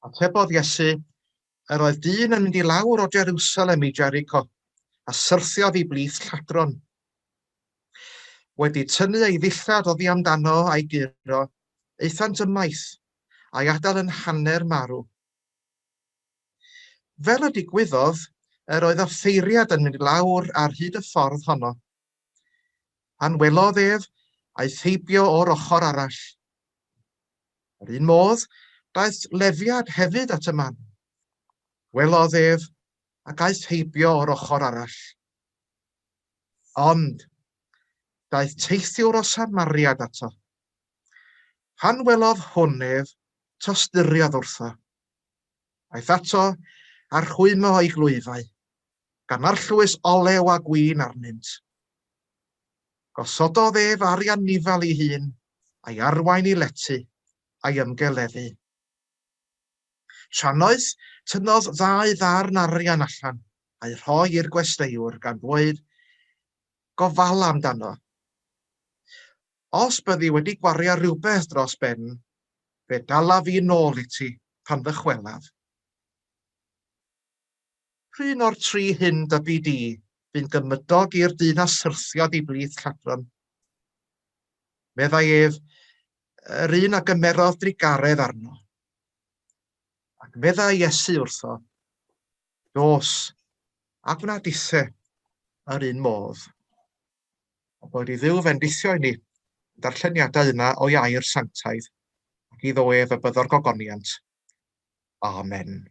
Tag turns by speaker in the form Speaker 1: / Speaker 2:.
Speaker 1: Atebodd Iesu, Yr oedd dyn yn mynd i lawr o Jerusalem i Jericho, a syrthiodd i blith lladron. Wedi tynnu ei ddillad oddi amdano a'i guro, aethant ymaith, a'i adael yn hanner marw. Fel y digwyddodd, yr oedd offeiriad yn mynd i lawr ar hyd y ffordd honno. Pan welodd ef, aeth heibio o'r ochr arall. Yr un modd, daeth Lefiad hefyd at y man. Gwelodd ef, ac aeth heibio o'r ochr arall. Ond, daeth teithiwr o Samariad ato. Pan welodd hwn ef, tosturiodd wrtho. Aeth ato a rhwymo o'i glwyfau, gan arllwys olew a gwin arnynt. Gosododd ef ar ei anifail ei hun, a'i arwain i lety, a'i ymgeleddu. Trannoeth, tynnodd ddau ddarn arian allan, a'u rhoi i'r gwesteiwr, gan ddweud, Gofala amdano. Os byddi wedi gwario rhywbeth dros ben, fe dalaf fi nôl i ti pan ddychwelaf. P'run o'r tri hyn dybi di fu'n gymydog i'r dyn a syrthiodd i blith lladron? Meddai ef, Yr un a gymerodd drugaredd arno. Ac meddai Iesu wrtho, Dos, a gwna dise yr un modd. A boed i Dduw fendithio i ni darlleniadau yma o'i air sanctaidd, ac iddo ef y byddo'r gogoniant. Amen.